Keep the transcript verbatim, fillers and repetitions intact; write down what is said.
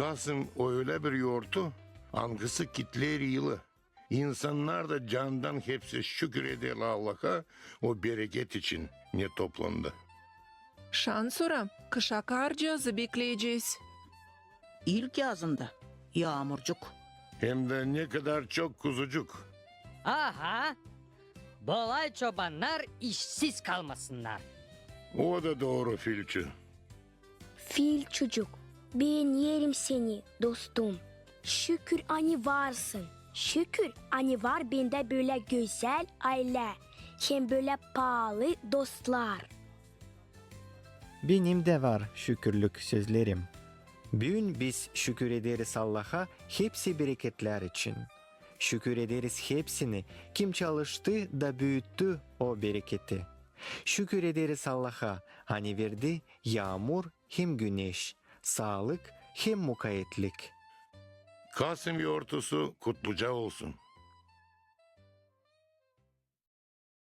Kasım o ölä bir yortu, angısı kitleer yılı. İnsannar da candan hepsi şükür eder Allaha o bereket için, ne toplandı. Şansora kışa karcıazı bekleyecez. İlk yazında yaamurcuk. Hem dä ne kadar çok kuzucuk. Aha! Bolay çobannar işsiz kalmasınnar. O da dooru, Filçu. Filçucuk, beenerim seni, dostum. Şükür, ani varsın. Şükür, ani var bendä bölä gözäl aylä, hem bölä paalı dostlar. Benim dä var şükürlük sözlerim. Büün biz şükür ederiz Allaha hepsi bereketlär için. Şükür ederiz hepsini, kim çalıştı da büüttü o bereketi. Şükür ederiz Allaha, ani verdi yaamur hem güneş, saalık hem mukaetlik. Kasım yortusu kutluca olsun.